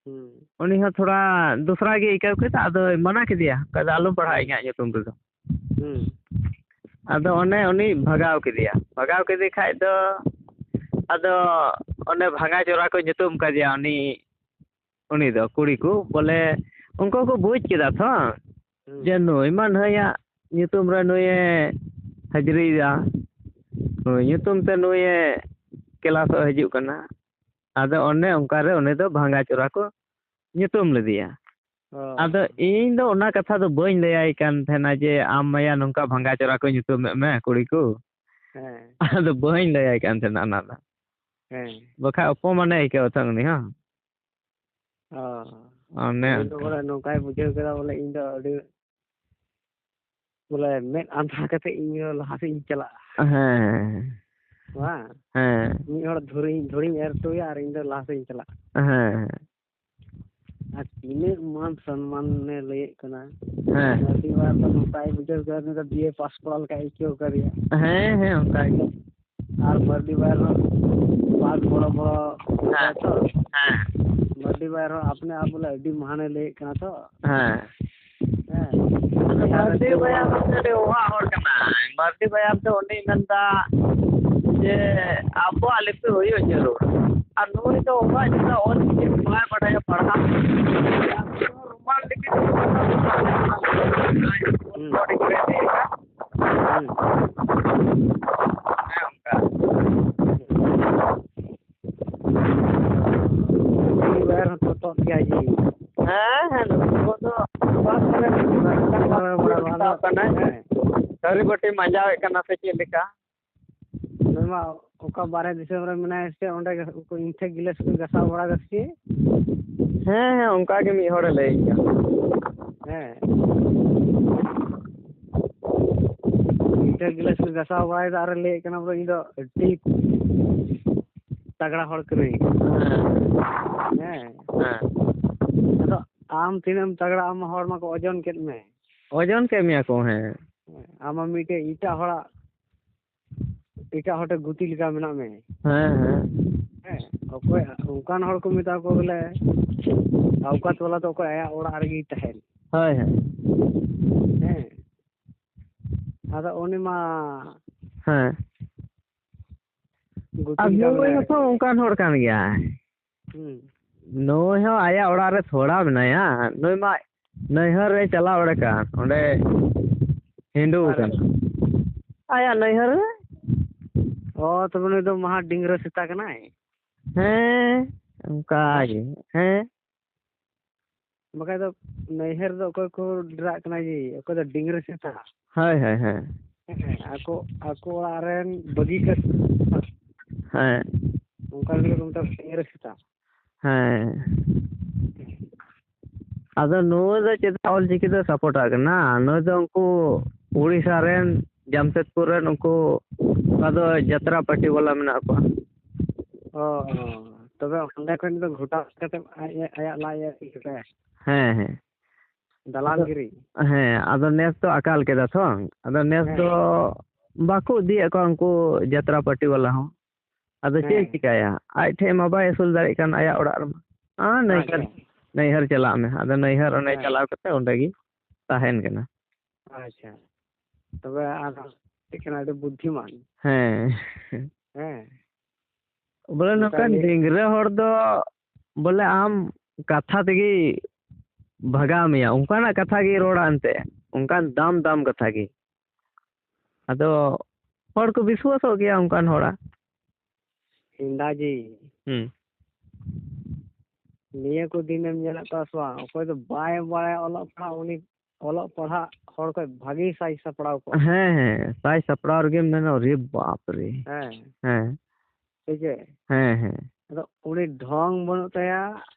ᱦᱩᱸ᱾ ᱩᱱᱤ ᱦᱚᱸ ᱛᱷᱚᱲᱟ ᱫᱚᱥᱨᱟ ᱜᱮ ᱟᱹᱭᱠᱟᱹᱣ ᱠᱮᱫᱟ, ᱟᱫᱚᱭ ᱢᱟᱱᱟ ᱠᱮᱫᱮᱭᱟ, ᱚᱱᱠᱟ ᱫᱚ ᱟᱞᱚᱢ ᱯᱟᱲᱦᱟᱜᱼᱟ ᱦᱩᱸ᱾ ᱤᱧᱟᱹᱜ ᱧᱩᱛᱩᱢ ᱨᱮᱫᱚ᱾ ᱦᱩᱸ᱾ ᱟᱫᱚ ᱚᱱᱮ ᱩᱱᱤ ᱵᱷᱟᱜᱟᱣ ᱠᱮᱫᱮᱭᱟ᱾ ᱵᱷᱟᱜᱟᱣ ᱠᱮᱫᱮ ᱠᱷᱟᱡ ᱫᱚ ᱟᱫᱚ ᱚᱱᱮ ᱵᱷᱟᱸᱜᱟ ᱪᱚᱨᱟ ᱠᱚ ᱧᱩᱛᱩᱢ ᱠᱟᱫᱮᱭᱟ ᱩᱱᱤ, ᱩᱱᱤ ᱫᱚ ᱠᱩᱲᱤ ᱠᱚ ᱵᱚᱞᱮ ᱩᱱᱠᱩ ᱠᱚ ᱵᱩᱡᱽ ᱠᱮᱫᱟ ᱛᱚ ᱦᱩᱸ᱾ ᱡᱮ ᱱᱩᱭ ᱢᱟ ᱱᱩᱭᱟᱜ ᱧᱩᱛᱩᱢ ᱨᱮ ᱱᱩᱭᱮ ᱦᱟᱹᱡᱨᱤᱭᱮᱫᱟ, ᱱᱩᱭ ᱧᱩᱛᱩᱢ ᱛᱮ ᱱᱩᱭᱮ ᱠᱮᱞᱟᱥᱚᱜ ᱦᱤᱡᱩᱜ ᱠᱟᱱᱟ᱾ ᱟᱫᱚ ᱚᱱᱮ ᱚᱱᱠᱟ ᱨᱮ ᱩᱱᱤ ᱫᱚ ᱵᱷᱟᱸᱜᱟ ᱪᱚᱨᱟ ᱠᱚ ᱧᱩᱛᱩᱢ ᱞᱮᱫᱮᱭᱟ᱾ ᱚ᱾ ᱟᱫᱚ ᱤᱧ ᱫᱚ ᱚᱱᱟ ᱠᱟᱛᱷᱟ ᱫᱚ ᱵᱟᱹᱧ ᱞᱟᱹᱭᱟᱭ ᱠᱟᱱ ᱛᱟᱦᱮᱱᱟ ᱡᱮ, "ᱟᱢ ᱢᱟᱭᱟ ᱱᱚᱝᱠᱟ ᱵᱷᱟᱸᱜᱟ ᱪᱚᱨᱟ ᱠᱚ ᱧᱩᱛᱩᱢᱮᱫ ᱢᱮ ᱠᱩᱲᱤ ᱠᱚ?" ᱦᱮᱸ᱾ ᱟᱫᱚ ᱵᱟᱹᱧ ᱞᱟᱹᱭᱟᱭ ᱠᱟᱱ ᱛᱟᱦᱮᱱᱟ ᱚᱱᱟ ᱫᱚ᱾ ᱦᱮᱸ᱾ ᱵᱟᱠᱷᱟᱡ ᱚᱯᱚᱢᱟᱱᱮ ᱟᱹᱭᱠᱟᱹᱣᱟ ᱛᱚ ᱩᱱᱤ ᱦᱚᱸ᱾ ᱚ᱾ ᱚᱱᱮ ᱩᱱᱤ ᱫᱚ ᱚᱱᱠᱟ᱾ ᱵᱚᱞᱮ ᱱᱚᱝᱠᱟᱭ ᱵᱩᱡᱷᱟᱹᱣ ᱠᱮᱫᱟ ᱵᱚᱞᱮ ᱤᱧ ᱫᱚ ᱟᱹᱰᱤ ᱵᱚᱞᱮ ᱢᱮᱫ ᱟᱸᱫᱷᱟ ᱠᱟᱛᱮ ᱤᱧ ᱫᱚ ᱞᱟᱦᱟ ᱥᱮᱫ ᱤᱧ ᱪᱟᱞᱟᱜᱼᱟ᱾ ᱦᱮᱸ᱾ ᱵᱟᱝ? ᱦᱮᱸ᱾ ᱢᱤᱫ ᱦᱚᱲ ᱫᱷᱩᱲᱤ, ᱫᱷᱩᱲᱤᱧ ᱮᱨ ᱦᱚᱴᱚᱭᱟ ᱟᱨ ᱤᱧ ᱫᱚ ᱞᱟᱦᱟ ᱥᱮᱫ ᱤᱧ ᱪᱟᱞᱟᱜᱼᱟ᱾ ᱦᱮᱸ᱾ ᱟᱨ ᱛᱤᱱᱟᱹᱜ ᱢᱟᱱ ᱥᱚᱱᱢᱟᱱᱮ ᱞᱟᱹᱭᱮᱫ ᱠᱟᱱᱟ᱾ ᱦᱮᱸ᱾ ᱢᱟᱹᱨᱰᱤ ᱵᱟᱵᱟ ᱫᱚ ᱱᱚᱝᱠᱟᱭ ᱵᱩᱡᱷᱟᱹᱣ ᱠᱮᱫᱟ, ᱩᱱᱤ ᱫᱚ B A pass ᱠᱚᱲᱟ ᱞᱮᱠᱟᱭ ᱟᱹᱭᱠᱟᱹᱣ ᱠᱟᱫᱮᱭᱟ᱾ ᱦᱮᱸ, ᱦᱮᱸ, ᱚᱱᱠᱟ ᱜᱮ᱾ ᱟᱨ ᱢᱟᱹᱨᱰᱤ ᱵᱟᱵᱟ ᱦᱚᱸ ᱵᱟᱫ ᱵᱚᱲᱚ ᱵᱚᱲᱚ ᱦᱮᱸ᱾ ᱛᱚ᱾ ᱦᱮᱸ᱾ ᱢᱟᱹᱨᱰᱤ ᱵᱟᱵᱟ ᱦᱚᱸ ᱟᱯᱱᱮ ᱟᱯ ᱵᱚᱞᱮ ᱟᱹᱰᱤ ᱢᱚᱦᱟᱱᱮ ᱞᱟᱹᱭᱮᱫ ᱠᱟᱱᱟ ᱛᱚ᱾ ᱦᱮᱸ᱾ ᱦᱮᱸ᱾ ᱢᱟᱹᱨᱰᱤ ᱵᱟᱭᱟᱨ ᱫᱚ ᱟᱹᱰᱤ ᱚᱵᱷᱟᱜ ᱦᱚᱲ ᱠᱟᱱᱟᱭ᱾ ᱢᱟᱹᱨᱰᱤ ᱵᱟᱭᱟᱨ ᱫᱚ ᱩᱱᱤᱭ ᱢᱮᱱᱫᱟ ᱡᱮ ᱟᱵᱚᱣᱟᱜ ᱞᱤᱯᱤ ᱦᱩᱭᱩᱜ ᱡᱟᱹᱨᱩᱲ᱾ ᱟᱨ ᱱᱩᱭ ᱫᱚ ᱚᱠᱟ ᱡᱟᱭᱜᱟ ᱚᱞ ᱪᱤᱠᱤ ᱵᱟᱭ ᱵᱟᱰᱟᱭᱟ ᱯᱟᱲᱦᱟᱣ᱾ ᱨᱳᱢᱟᱱ ᱞᱤᱯᱤ ᱛᱮ ᱦᱩᱸ᱾ ᱦᱮᱸ, ᱚᱱᱠᱟ᱾ ᱢᱟᱹᱨᱰᱤ ᱵᱟᱭᱟᱨ ᱦᱚᱸ ᱛᱚᱛᱚᱫ ᱜᱮᱭᱟ ᱡᱤ᱾ ᱦᱮᱸ, ᱦᱮᱸ, ᱱᱩᱠᱩ ᱫᱚ ᱚᱠᱟ ᱠᱚᱨᱮ ᱢᱤᱫᱴᱟᱝ ᱵᱟᱨ ᱵᱟᱨ ᱵᱟᱨ ᱵᱟᱨ ᱠᱟᱱᱟᱭ᱾ ᱦᱮᱸ᱾ ᱛᱷᱟᱹᱨᱤ ᱵᱟᱹᱴᱤ ᱢᱟᱸᱡᱟᱣᱮᱫ ᱠᱟᱱᱟ ᱥᱮ ᱪᱮᱫ ᱞᱮᱠᱟ? ᱱᱩᱭ ᱢᱟ ᱚᱠᱟ ᱵᱟᱨᱦᱮ ᱫᱤᱥᱚᱢ ᱨᱮ ᱢᱮᱱᱟᱭᱟ ᱥᱮ ᱚᱸᱰᱮ ᱜᱮ ᱩᱱᱠᱩ ᱤᱧ ᱴᱷᱮᱱ ᱜᱤᱞᱟᱹᱥ ᱠᱚ ᱜᱟᱥᱟᱣ ᱵᱟᱲᱟ ᱠᱟᱫᱟ ᱥᱮ ᱪᱮᱫ? ᱦᱮᱸ, ᱦᱮᱸ, ᱚᱱᱠᱟ ᱜᱮ ᱢᱤᱫ ᱦᱚᱲᱮ ᱞᱟᱹᱭ ᱠᱮᱫᱟ᱾ ᱦᱮᱸ᱾ ᱤᱧ ᱴᱷᱮᱱ ᱜᱤᱞᱟᱹᱥ ᱠᱚ ᱜᱟᱥᱟᱣ ᱵᱟᱲᱟᱭᱮᱫᱟ ᱟᱨᱮ ᱞᱟᱹᱭᱮᱫ ᱠᱟᱱᱟ, ᱵᱚᱞᱮ, ᱤᱧ ᱫᱚ ᱟᱹᱰᱤ ᱛᱟᱜᱲᱟ ᱦᱚᱲ ᱠᱟᱹᱱᱟᱹᱧ᱾ ᱦᱮᱸ᱾ ᱦᱮᱸ᱾ ᱦᱮᱸ᱾ ᱟᱫᱚ ᱟᱢ ᱛᱤᱱᱟᱹᱜ ᱮᱢ ᱛᱟᱜᱲᱟ, ᱟᱢ ᱦᱚᱲ ᱢᱟᱠᱚ ᱳᱡᱚᱱ ᱠᱮᱫ ᱢᱮ᱾ ᱳᱡᱚᱱ ᱠᱮᱫ ᱢᱮᱭᱟ ᱠᱚ, ᱦᱮᱸ᱾ ᱦᱮᱸ, ᱟᱢ ᱢᱟ ᱢᱤᱫᱴᱮᱡ ᱮᱴᱟᱜ ᱦᱚᱲᱟᱜ, ᱮᱴᱟᱜ ᱦᱚᱲ ᱴᱷᱮᱱ ᱜᱩᱛᱤ ᱞᱮᱠᱟ ᱢᱮᱱᱟᱜ ᱢᱮ᱾ ᱦᱮᱸ, ᱦᱮᱸ᱾ ᱦᱮᱸ, ᱚᱠᱚᱭ ᱚᱱᱠᱟᱱ ᱦᱚᱲ ᱠᱚ ᱢᱮᱛᱟ ᱠᱚᱣᱟ ᱵᱚᱞᱮ, ᱟᱣᱠᱟᱛ ᱵᱟᱞᱟ ᱫᱚ ᱚᱠᱚᱭ ᱟᱭᱟᱜ ᱚᱲᱟᱜ ᱨᱮᱜᱮᱭ ᱛᱟᱦᱮᱱ᱾ ᱦᱳᱭ, ᱦᱳᱭ᱾ ᱦᱮᱸ᱾ ᱟᱫᱚ ᱩᱱᱤ ᱢᱟ ᱦᱮᱸ᱾ ᱜᱩᱛᱤ ᱟᱨ ᱞᱮᱠᱟ ᱱᱩᱭ ᱢᱮᱱᱟᱭ ᱦᱚᱸᱛᱚ ᱠᱟᱫᱮᱭᱟ᱾ ᱚᱱᱠᱟᱱ ᱦᱚᱲ ᱠᱟᱱ ᱜᱮᱭᱟᱭ᱾ ᱦᱩᱸ᱾ ᱱᱩᱭ ᱦᱚᱸ ᱟᱭᱟᱜ ᱚᱲᱟᱜ ᱨᱮ ᱛᱷᱚᱲᱟ ᱢᱮᱱᱟᱭᱟ᱾ ᱱᱩᱭ ᱢᱟ ᱱᱟᱹᱭᱦᱟᱹᱨ ᱨᱮ ᱪᱟᱞᱟᱣ ᱵᱟᱲᱟ ᱠᱟᱱ, ᱚᱸᱰᱮ ᱦᱤᱱᱫᱩ ᱚᱠᱟᱨᱮ? ᱠᱟᱱᱟ᱾ ᱟᱭᱟᱜ ᱱᱟᱹᱭᱦᱟᱹᱨ ᱨᱮ᱾ ᱚ, ᱛᱚᱵᱮ ᱱᱩᱭ ᱫᱚ ᱢᱟᱦᱟ ᱰᱤᱝᱨᱟᱹ ᱥᱮᱛᱟ ᱠᱟᱱᱟᱭ᱾ ᱦᱮᱸ, ᱚᱱᱠᱟ ᱦᱮᱸ? ᱜᱮ᱾ ᱦᱮᱸ᱾ ᱵᱟᱠᱷᱟᱡ ᱫᱚ ᱱᱟᱹᱭᱦᱟᱹᱨ ᱫᱚ ᱚᱠᱚᱭ ᱠᱚ ᱰᱮᱨᱟᱜ ᱠᱟᱱᱟ ᱡᱮ, ᱚᱠᱚᱭ ᱫᱚ ᱰᱤᱝᱨᱟᱹ ᱥᱮᱛᱟ᱾ ᱦᱳᱭ, ᱦᱳᱭ, ᱦᱳᱭ᱾ ᱦᱮᱸ, ᱟᱠᱚ, ᱟᱠᱚ ᱚᱲᱟᱜ ᱨᱮᱱ ᱵᱟᱹᱜᱤ ᱠᱟᱛᱮ᱾ ᱦᱮᱸ᱾ ᱚᱱᱠᱟ ᱞᱟᱹᱜᱤᱫ ᱠᱚ ᱢᱮᱛᱟ ᱠᱚᱣᱟ ᱰᱤᱝᱨᱟᱹ ᱥᱮᱛᱟ᱾ ᱦᱮᱸ᱾ ᱟᱫᱚ ᱱᱩᱭ ᱫᱚ ᱪᱮᱫᱟᱜ ᱚᱞ ᱪᱤᱠᱤ ᱫᱚ ᱥᱟᱯᱳᱨᱴᱟᱜ ᱠᱟᱱᱟ? ᱱᱩᱭ ᱫᱚ ᱩᱱᱠᱩ ᱩᱲᱤᱥᱥᱟ ᱨᱮᱱ, ᱡᱟᱢᱥᱮᱫᱽᱯᱩᱨ ᱨᱮᱱ, ᱩᱱᱠᱩ ᱚᱠᱟ ᱫᱚ ᱡᱟᱛᱨᱟ ᱯᱟᱨᱴᱤ ᱵᱟᱞᱟ ᱢᱮᱱᱟᱜ ᱠᱚᱣᱟ᱾ ᱚ, ᱚ᱾ ᱛᱚᱵᱮ ᱚᱸᱰᱮ ᱠᱷᱚᱱ ᱫᱚ ᱜᱷᱚᱴᱟᱣ ᱠᱟᱛᱮ ᱟᱡ, ᱟᱭᱟᱜ ᱞᱟᱡ ᱮ ᱤᱭᱟᱹ ᱠᱮᱫᱟ᱾ ᱦᱮᱸ, ᱦᱮᱸ᱾ ᱫᱟᱞᱟᱞ ᱟᱫᱚ ᱜᱤᱨᱤ᱾ ᱦᱮᱸ, ᱟᱫᱚ ᱱᱮᱥ ᱫᱚ ᱟᱠᱟᱞ ᱠᱮᱫᱟ ᱛᱚ᱾ ᱟᱫᱚ ᱱᱮᱥ ᱦᱮᱸ᱾ ᱫᱚ ᱵᱟᱠᱚ ᱤᱫᱤᱭᱮᱫ ᱠᱚᱣᱟ ᱩᱱᱠᱩ ᱡᱟᱛᱨᱟ ᱯᱟᱨᱴᱤ ᱵᱟᱞᱟ ᱦᱚᱸ᱾ ᱟᱫᱚ ᱪᱮᱫ ᱮ ᱦᱮᱸ᱾ ᱪᱤᱠᱟᱹᱭᱟ? ᱟᱡ ᱴᱷᱮᱡ ᱢᱟ ᱵᱟᱭ ᱟᱹᱥᱩᱞ ᱫᱟᱲᱮᱭᱟᱜ ᱠᱟᱱ ᱟᱭᱟᱜ ᱚᱲᱟᱜ ᱨᱮᱢᱟ᱾ ᱟᱨ ᱱᱟᱹᱭᱦᱟᱹᱨ, ᱟᱪᱪᱷᱟ᱾ ᱱᱟᱹᱭᱦᱟᱹᱨ ᱪᱟᱞᱟᱜ ᱢᱮ᱾ ᱟᱫᱚ ᱱᱟᱹᱭᱦᱟᱹᱨ ᱚᱸᱰᱮ ᱦᱮᱸ᱾ ᱪᱟᱞᱟᱣ ᱠᱟᱛᱮ ᱚᱸᱰᱮ ᱜᱮ ᱛᱟᱦᱮᱱ ᱠᱟᱱᱟ᱾ ᱟᱪᱪᱷᱟ᱾ ᱛᱚᱵᱮ ᱟᱨ ᱪᱮᱫ ᱠᱟᱱᱟ, ᱟᱹᱰᱤ ᱵᱩᱫᱽᱫᱷᱤᱢᱟᱱ᱾ ᱦᱮᱸ᱾ ᱦᱮᱸ᱾ ᱵᱚᱞᱮ ᱱᱚᱝᱠᱟ ᱱᱚᱝᱠᱟᱱ ᱜᱮ᱾ ᱰᱤᱝᱜᱽᱨᱟᱹ ᱦᱚᱲ ᱫᱚ ᱵᱚᱞᱮ ᱟᱢ ᱠᱟᱛᱷᱟ ᱛᱮᱜᱮ ᱵᱷᱟᱜᱟᱣ ᱢᱮᱭᱟ, ᱚᱱᱠᱟᱱᱟᱜ ᱠᱟᱛᱷᱟ ᱜᱮ ᱨᱚᱲᱟ ᱮᱱᱛᱮ, ᱚᱱᱠᱟᱱ ᱫᱟᱢ ᱫᱟᱢ ᱠᱟᱛᱷᱟ ᱜᱮ᱾ ᱟᱫᱚ ᱦᱚᱲ ᱠᱚ ᱵᱤᱥᱣᱟᱥᱚᱜ ᱜᱮᱭᱟ ᱚᱱᱠᱟᱱ ᱦᱚᱲᱟᱜ᱾ ᱦᱤᱸᱫᱟ ᱡᱤ᱾ ᱦᱩᱸ᱾ ᱱᱤᱭᱟᱹ ᱠᱚ ᱫᱤᱱᱮᱢ ᱧᱮᱞᱮᱫ ᱠᱚᱣᱟ ᱥᱮ ᱵᱟᱝ? ᱚᱠᱚᱭ ᱫᱚ ᱵᱟᱭ ᱵᱟᱲᱟᱭᱟ ᱚᱞᱚᱜ ᱯᱟᱲᱦᱟᱜ, ᱩᱱᱤ ᱚᱞᱚᱜ ᱯᱟᱲᱦᱟᱜ ᱦᱚᱲ ᱠᱷᱚᱡ ᱵᱷᱟᱜᱮ ᱥᱟᱡᱽ ᱥᱟᱯᱲᱟᱣ ᱠᱚᱜᱼᱟ᱾ ᱦᱮᱸ, ᱦᱮᱸ, ᱥᱟᱡᱽ ᱥᱟᱯᱲᱟᱣ ᱨᱮᱜᱮᱢ ᱢᱮᱱᱟ, ᱚᱨᱮ ᱵᱟᱯ ᱨᱮ᱾ ᱦᱮᱸ᱾ ᱦᱮᱸ᱾ ᱥᱮ ᱪᱮᱫ? ᱦᱮᱸ, ᱦᱮᱸ᱾ ᱟᱫᱚ ᱩᱱᱤ ᱰᱷᱚᱝ ᱵᱟᱹᱱᱩᱜ ᱛᱟᱭᱟ,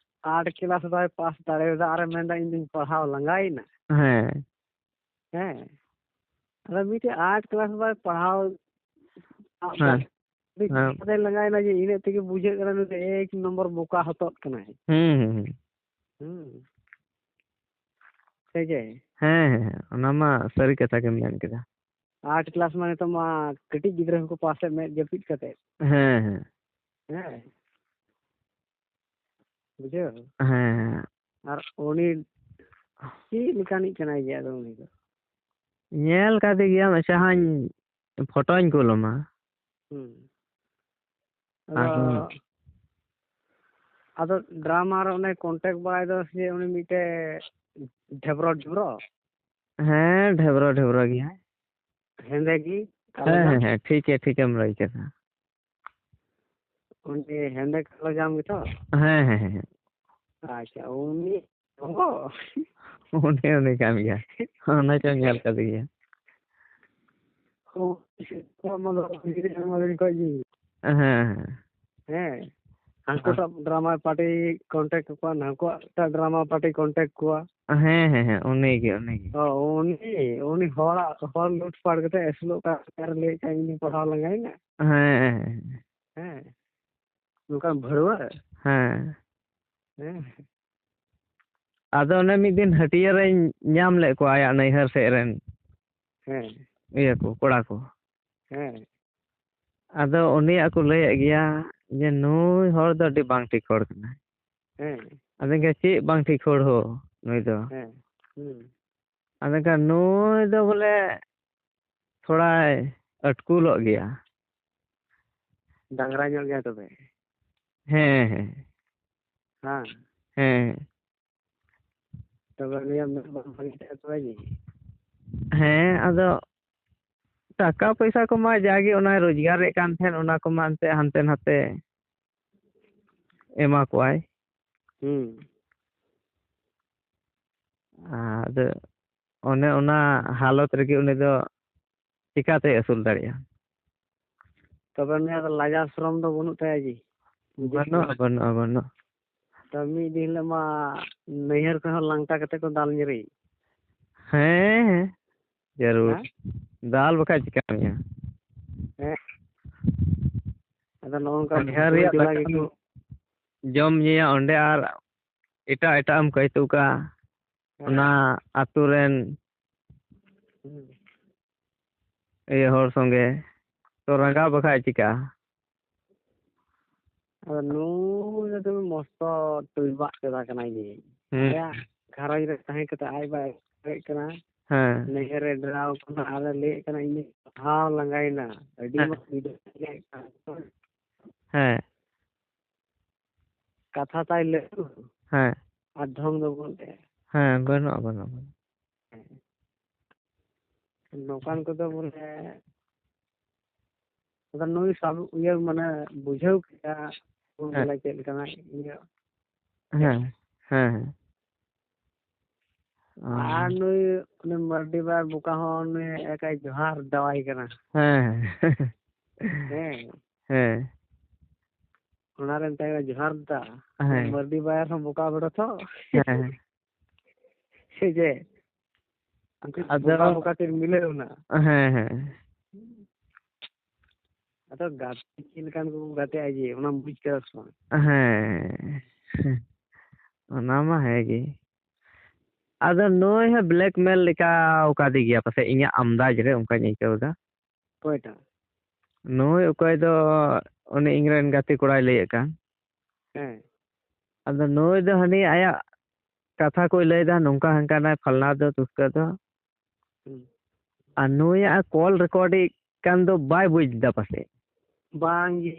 ᱟᱴ ᱠᱞᱟᱥ ᱵᱟᱭ ᱯᱟᱥ ᱫᱟᱲᱮᱭᱟᱫᱟ, ᱟᱨᱮ ᱢᱮᱱᱫᱟ, "ᱤᱧ ᱫᱩᱧ ᱯᱟᱲᱦᱟᱣ ᱞᱟᱸᱜᱟᱭᱮᱱᱟ᱾" ᱦᱮᱸ᱾ ᱦᱮᱸ᱾ ᱟᱫᱚ ᱢᱤᱫᱴᱮᱡ ᱟᱴ ᱠᱞᱟᱥ ᱵᱟᱭ ᱯᱟᱲᱦᱟᱣ ᱦᱮᱸ᱾ ᱩᱱᱤ ᱦᱮᱸ᱾ ᱪᱤᱠᱟᱹᱛᱮ ᱞᱟᱸᱜᱟᱭᱮᱱᱟ ᱡᱮ ᱤᱱᱟᱹᱜ ᱛᱮᱜᱮ ᱵᱩᱡᱷᱟᱹᱜ ᱠᱟᱱᱟ ᱱᱩᱭ ᱫᱚ ᱮᱠ ᱱᱚᱢᱵᱚᱨ ᱵᱚᱠᱟ ᱦᱚᱛᱚᱫ ᱠᱟᱱᱟᱭ᱾ ᱦᱩᱸ, ᱦᱩᱸ, ᱦᱩᱸ᱾ ᱦᱩᱸ᱾ ᱥᱮ ᱪᱮᱫ? ᱦᱮᱸ, ᱦᱮᱸ, ᱦᱮᱸ, ᱚᱱᱟ ᱢᱟ ᱥᱟᱹᱨᱤ ᱠᱟᱛᱷᱟ ᱜᱮᱢ ᱢᱮᱱ ᱠᱮᱫᱟ᱾ ᱟᱴ ᱠᱞᱟᱥ ᱢᱟ ᱱᱤᱛᱚᱜ ᱢᱟ ᱠᱟᱹᱴᱤᱡ ᱜᱤᱫᱽᱨᱟᱹ ᱦᱚᱸᱠᱚ ᱯᱟᱥᱮᱫ ᱢᱮᱫ ᱡᱟᱹᱯᱤᱫ ᱠᱟᱛᱮᱫ᱾ ᱦᱮᱸ, ᱦᱮᱸ᱾ ᱦᱮᱸ᱾ ᱵᱩᱡᱷᱟᱹᱣ? ᱦᱮᱸ, ᱦᱮᱸ᱾ ᱟᱨ ᱩᱱᱤ ᱪᱮᱫ ᱞᱮᱠᱟᱱᱤᱡ ᱠᱟᱱᱟᱭ ᱡᱮ ᱟᱫᱚ ᱩᱱᱤ ᱫᱚ? ᱧᱮᱞ ᱠᱟᱫᱮ ᱜᱮᱭᱟᱢ, ᱟᱪᱪᱷᱟ, ᱦᱟᱸᱧ ᱯᱷᱳᱴᱳᱧ ᱠᱩᱞ ᱟᱢᱟ᱾ ᱦᱩᱸ᱾ ᱟᱫᱚ, ᱟᱫᱚ ᱟᱫᱚ ᱰᱨᱟᱢᱟ ᱨᱮ ᱚᱱᱮ contact ᱵᱟᱲᱟᱭ ᱫᱚ ᱥᱮ ᱩᱱᱤ ᱢᱤᱫᱴᱮᱡ ᱰᱷᱮᱵᱨᱚ ᱰᱷᱮᱵᱨᱚ? ᱦᱮᱸ, ᱰᱷᱮᱵᱨᱚ ᱰᱷᱮᱵᱨᱚ ᱜᱮᱭᱟᱭ᱾ ᱦᱮᱸᱫᱮ ᱜᱮ, ᱠᱟᱞᱚ ᱦᱮᱸ, ᱡᱟᱢ? ᱦᱮᱸ, ᱦᱮᱸ, ᱴᱷᱤᱠ ᱜᱮᱭᱟ, ᱴᱷᱤᱠᱮᱢ ᱞᱟᱹᱭ ᱠᱮᱫᱟ᱾ ᱩᱱᱤ ᱦᱮᱸᱫᱮ ᱠᱟᱞᱚ ᱡᱟᱢ ᱜᱮᱛᱚ? ᱦᱮᱸ, ᱦᱮᱸ, ᱦᱮᱸ, ᱦᱮᱸ᱾ ᱟᱪᱪᱷᱟ, ᱩᱱᱤ ᱚ᱾ ᱩᱱᱤ, ᱩᱱᱤ ᱠᱟᱱ ᱜᱮᱭᱟ᱾ ᱚᱱᱟ ᱪᱚᱧ ᱧᱮᱞ ᱠᱟᱫᱮ ᱜᱮᱭᱟ᱾ ᱚ, ᱟᱢᱟᱜ ᱫᱚ ᱟᱹᱰᱤ ᱫᱤᱱ ᱠᱷᱚᱡ ᱜᱮ᱾ ᱦᱮᱸ, ᱦᱮᱸ᱾ ᱦᱮᱸ᱾ ᱦᱟᱹᱱᱠᱩᱴᱟᱜ ᱰᱨᱟᱢᱟ ᱯᱟᱨᱴᱤ ᱠᱚᱱᱴᱟᱠᱴ ᱠᱚᱣᱟ, ᱱᱟᱹᱠᱩᱣᱟᱜ ᱴᱟᱜ ᱰᱨᱟᱢᱟ ᱯᱟᱨᱴᱤ ᱠᱚᱱᱴᱟᱠᱴ ᱠᱚᱣᱟ᱾ ᱦᱮᱸ, ᱦᱮᱸ, ᱦᱮᱸ, ᱩᱱᱤ ᱜᱮ, ᱩᱱᱤ ᱜᱮ᱾ ᱚ, ᱩᱱᱤ, ᱩᱱᱤ ᱦᱚᱲᱟᱜ, ᱦᱚᱲ ᱞᱩᱴ ᱯᱟᱴ ᱠᱟᱛᱮ ᱟᱹᱥᱩᱞᱚᱜ ᱠᱟᱱ ᱨᱮ ᱞᱟᱹᱭᱮᱫ ᱠᱟᱱ, "ᱤᱧ ᱯᱟᱲᱦᱟᱣ ᱞᱟᱸᱜᱟᱭᱮᱱᱟ"᱾ ᱦᱮᱸ, ᱦᱮᱸ, ᱦᱮᱸ᱾ ᱦᱮᱸ᱾ ᱱᱚᱝᱠᱟᱱ ᱵᱷᱟᱹᱲᱩᱣᱟᱹ᱾ ᱦᱮᱸ᱾ ᱦᱮᱸ᱾ ᱟᱫᱚ ᱚᱱᱮ ᱢᱤᱫ ᱫᱤᱱ ᱦᱟᱹᱴᱭᱟᱹ ᱨᱮᱧ ᱧᱟᱢ ᱞᱮᱫ ᱠᱚᱣᱟ ᱟᱭᱟᱜ ᱱᱟᱹᱭᱦᱟᱹᱨ ᱥᱮᱫ ᱨᱮᱱ ᱦᱮᱸ᱾ ᱤᱭᱟᱹ ᱠᱚ, ᱠᱚᱲᱟ ᱠᱚ᱾ ᱦᱮᱸ᱾ ᱟᱫᱚ ᱩᱱᱤᱭᱟᱜ ᱠᱚ ᱞᱟᱹᱭᱮᱫ ᱜᱮᱭᱟ ᱡᱮ ᱱᱩᱭ ᱦᱚᱲ ᱫᱚ ᱟᱹᱰᱤ ᱵᱟᱝ ᱴᱷᱤᱠ ᱦᱚᱲ ᱠᱟᱱᱟᱭ᱾ ᱦᱮᱸ᱾ ᱟᱫᱚᱧ ᱞᱟᱹᱭᱟ, "ᱪᱮᱫ ᱵᱟᱝ ᱴᱷᱤᱠ ᱦᱚᱲ ᱦᱳ ᱱᱩᱭ ᱫᱚ?" ᱦᱮᱸ᱾ ᱦᱩᱸ᱾ ᱟᱫᱚᱧ ᱞᱟᱹᱭᱟ, "ᱱᱩᱭ ᱫᱚ ᱵᱚᱞᱮ ᱛᱷᱚᱲᱟᱭ ᱟᱹᱴᱠᱩᱞᱚᱜ ᱜᱮᱭᱟ᱾" ᱰᱟᱝᱨᱟ ᱧᱚᱜ ᱜᱮᱭᱟ ᱛᱚᱵᱮ᱾ ᱦᱮᱸ, ᱦᱮᱸ᱾ ᱦᱮᱸ᱾ ᱦᱮᱸ᱾ ᱛᱚᱵᱮ ᱩᱱᱤᱭᱟᱜ ᱢᱮᱫ ᱵᱟᱝ ᱵᱷᱟᱜᱮ ᱛᱟᱭᱟ ᱛᱚᱵᱮ ᱡᱮ? ᱦᱮᱸ, ᱟᱫᱚ ᱴᱟᱠᱟ ᱯᱚᱭᱥᱟ ᱠᱚᱢᱟ ᱡᱟᱜᱮ ᱚᱱᱟᱭ ᱨᱳᱡᱽᱜᱟᱨᱮᱫ ᱠᱟᱱ ᱛᱟᱦᱮᱸᱫ, ᱚᱱᱟ ᱠᱚᱢᱟ ᱮᱱᱛᱮ ᱦᱟᱱᱛᱮ ᱱᱟᱛᱮ ᱮᱢᱟ ᱠᱚᱣᱟᱭ᱾ ᱦᱩᱸ᱾ ᱟᱫᱚ ᱚᱱᱮ ᱚᱱᱟ ᱦᱟᱞᱚᱛ ᱨᱮᱜᱮ ᱩᱱᱤ ᱫᱚ ᱪᱤᱠᱟᱛᱮᱭ ᱟᱹᱥᱩᱞ ᱫᱟᱲᱮᱭᱟᱜᱼᱟ? ᱛᱚᱵᱮ ᱩᱱᱤᱭᱟᱜ ᱫᱚ ᱞᱟᱡᱟᱣ ᱥᱚᱨᱚᱢ ᱫᱚ ᱵᱟᱹᱱᱩᱜ ᱛᱟᱭᱟ ᱡᱮ? ᱵᱟᱹᱱᱩᱜᱼᱟ, ᱵᱟᱹᱱᱩᱜᱼᱟ, ᱵᱟᱹᱱᱩᱜᱼᱟ᱾ ᱛᱚ ᱢᱤᱫ ᱫᱤᱱ ᱦᱤᱞᱳᱜ ᱢᱟ ᱱᱟᱹᱭᱦᱟᱹᱨ ᱠᱷᱚᱱ ᱦᱚᱸ ᱞᱟᱝᱴᱟ ᱠᱟᱛᱮ ᱠᱚ ᱫᱟᱞ ᱧᱤᱨᱮ᱾ ᱦᱮᱸ, ᱦᱮᱸ, ᱡᱟᱹᱨᱩᱲ᱾ ᱦᱮᱸ? ᱫᱟᱞ ᱵᱟᱠᱷᱟᱡ ᱪᱤᱠᱟᱹ ᱢᱮᱭᱟ? ᱦᱮᱸ᱾ ᱟᱫᱚ ᱱᱚᱜᱼᱚ ᱱᱚᱝᱠᱟ ᱱᱟᱹᱭᱦᱟᱹᱨ ᱵᱷᱩᱞ ᱨᱮᱭᱟᱜ ᱡᱚᱲᱟ ᱫᱟᱠᱟᱢ ᱜᱮᱠᱚ ᱡᱚᱢ ᱧᱩᱭᱟ ᱚᱸᱰᱮ ᱟᱨ ᱮᱴᱟᱜ ᱮᱴᱟᱜ ᱮᱢ ᱠᱟᱹᱭᱛᱩ ᱠᱟᱜᱼᱟ᱾ ᱦᱮᱸ᱾ ᱚᱱᱟ ᱟᱛᱳ ᱨᱮᱱ ᱦᱩᱸ᱾ ᱤᱭᱟᱹ ᱦᱚᱲ ᱥᱚᱸᱜᱮ ᱛᱚ ᱨᱟᱸᱜᱟᱣ ᱵᱟᱠᱷᱟᱡ ᱪᱤᱠᱟᱹᱜᱼᱟ? ᱟᱫᱚ ᱱᱩᱭ ᱫᱚ ᱛᱚᱵᱮ ᱢᱚᱥᱛᱚ ᱴᱩᱭᱵᱟᱜ ᱠᱮᱫᱟ ᱠᱟᱱᱟᱭ ᱡᱮ᱾ ᱦᱩᱸ᱾ ᱟᱞᱮᱭᱟᱜ ᱜᱷᱟᱨᱚᱸᱡᱽ ᱨᱮ ᱛᱟᱦᱮᱸ ᱠᱟᱛᱮ ᱟᱡ ᱵᱟᱭ ᱮᱥᱮᱨᱮᱫ ᱠᱟᱱᱟ᱾ ᱦᱮᱸ᱾ ᱱᱟᱹᱭᱦᱟᱹᱨ ᱨᱮ ᱰᱮᱨᱟᱣ ᱠᱟᱱᱟ ᱟᱨ ᱮ ᱞᱟᱹᱭᱮᱫ ᱠᱟᱱᱟ, "ᱤᱧ ᱫᱚ ᱯᱟᱲᱦᱟᱣ ᱞᱟᱸᱜᱟᱭᱮᱱᱟ, ᱟᱹᱰᱤ ᱦᱮᱸ᱾ ᱢᱚᱡᱽ ᱵᱩᱡᱷᱟᱹᱜ ᱠᱟᱱᱟ᱾" ᱦᱮᱸ᱾ ᱠᱟᱛᱷᱟ ᱛᱟᱭ ᱞᱟᱹᱴᱩ ᱦᱮᱸ᱾ ᱟᱨ ᱰᱷᱚᱝ ᱫᱚ ᱵᱟᱹᱱᱩᱜ ᱛᱟᱭᱟ᱾ ᱦᱮᱸ, ᱵᱟᱹᱱᱩᱜᱼᱟ, ᱵᱟᱹᱱᱩᱜᱼᱟ, ᱵᱟᱹᱱᱩᱜᱼᱟ᱾ ᱱᱚᱝᱠᱟᱱ ᱠᱚᱫᱚ ᱵᱚᱞᱮ, ᱟᱫᱚ ᱱᱩᱭ ᱥᱟᱵ ᱤᱭᱟᱹ ᱢᱟᱱᱮ ᱵᱩᱡᱷᱟᱹᱣ ᱠᱮᱫᱟ ᱵᱚᱱ ᱦᱮᱸ᱾ ᱵᱚᱞᱮ ᱪᱮᱫ ᱞᱮᱠᱟᱱᱟᱜ ᱤᱭᱟᱹ᱾ ᱦᱮᱸ, ᱦᱮᱸ, ᱦᱮᱸ᱾ ᱟᱨ ᱱᱩᱭ ᱩᱱᱤ ᱢᱟᱨᱰᱤ ᱵᱟᱭ ᱵᱚᱠᱟ ᱦᱚᱸ ᱱᱩᱭ ᱮᱠᱟᱭ ᱡᱚᱦᱟᱨ ᱫᱟᱣᱟᱭ ᱠᱟᱱᱟ᱾ ᱦᱮᱸ, ᱦᱮᱸ᱾ ᱦᱮᱸ᱾ ᱦᱮᱸ᱾ ᱚᱱᱟ ᱨᱮ ᱢᱮᱛᱟᱭ ᱠᱟᱱᱟ, "ᱡᱚᱦᱟᱨ ᱫᱟ, ᱦᱮᱸ᱾ ᱢᱟᱹᱨᱰᱤ ᱵᱟᱭᱟᱨ ᱦᱚᱸ ᱵᱚᱠᱟ ᱵᱮᱲᱟ ᱛᱚ?" ᱦᱮᱸ, ᱦᱮᱸ᱾ ᱥᱮ ᱪᱮᱫ? ᱩᱱᱠᱤᱱ ᱟᱫᱚ ᱵᱚᱠᱟ ᱵᱚᱠᱟ ᱠᱤᱱ ᱢᱤᱞᱟᱹᱣ ᱮᱱᱟ᱾ ᱦᱮᱸ, ᱦᱮᱸ᱾ ᱟᱫᱚ ᱜᱟᱛᱮ ᱪᱮᱫ ᱞᱮᱠᱟᱱ ᱠᱚ ᱜᱟᱛᱮᱜᱼᱟ ᱡᱮ, ᱚᱱᱟᱢ ᱵᱩᱡᱽ ᱠᱟᱫᱟ ᱥᱮ ᱵᱟᱝ? ᱦᱮᱸ᱾ ᱚᱱᱟ ᱢᱟ ᱦᱮᱸ ᱜᱮ᱾ ᱟᱫᱚ ᱱᱩᱭ ᱦᱚᱸ blackmail ᱞᱮᱠᱟ ᱟᱠᱟᱫᱮ ᱜᱮᱭᱟ ᱯᱟᱥᱮᱡ, ᱤᱧᱟᱹᱜ ᱟᱢᱫᱟᱡᱽ ᱨᱮ ᱚᱱᱠᱟᱧ ᱟᱹᱭᱠᱟᱹᱣ ᱮᱫᱟ᱾ ᱚᱠᱚᱭᱴᱟᱜ? ᱱᱩᱭ ᱚᱠᱚᱭ ᱫᱚ ᱩᱱᱤ ᱤᱧ ᱨᱮᱱ ᱜᱟᱛᱮ ᱠᱚᱲᱟᱭ ᱞᱟᱹᱭᱮᱫ ᱠᱟᱱ᱾ ᱦᱮᱸ᱾ ᱟᱫᱚ ᱱᱩᱭ ᱫᱚ ᱦᱟᱹᱱᱤ ᱟᱭᱟᱜ ᱠᱟᱛᱷᱟ ᱠᱚᱭ ᱞᱟᱹᱭᱫᱟ, ᱱᱚᱝᱠᱟ ᱦᱟᱱᱠᱟᱱᱟᱭ, ᱯᱷᱟᱞᱱᱟ ᱫᱚ ᱫᱩᱥᱠᱟᱹ ᱫᱚ᱾ ᱦᱩᱸ᱾ ᱟᱨ ᱱᱩᱭᱟᱜ call record ᱮᱫ ᱠᱟᱱ ᱫᱚ ᱵᱟᱭ ᱵᱩᱡᱽ ᱫᱟ ᱯᱟᱥᱮᱡ᱾ ᱵᱟᱝ ᱜᱮ,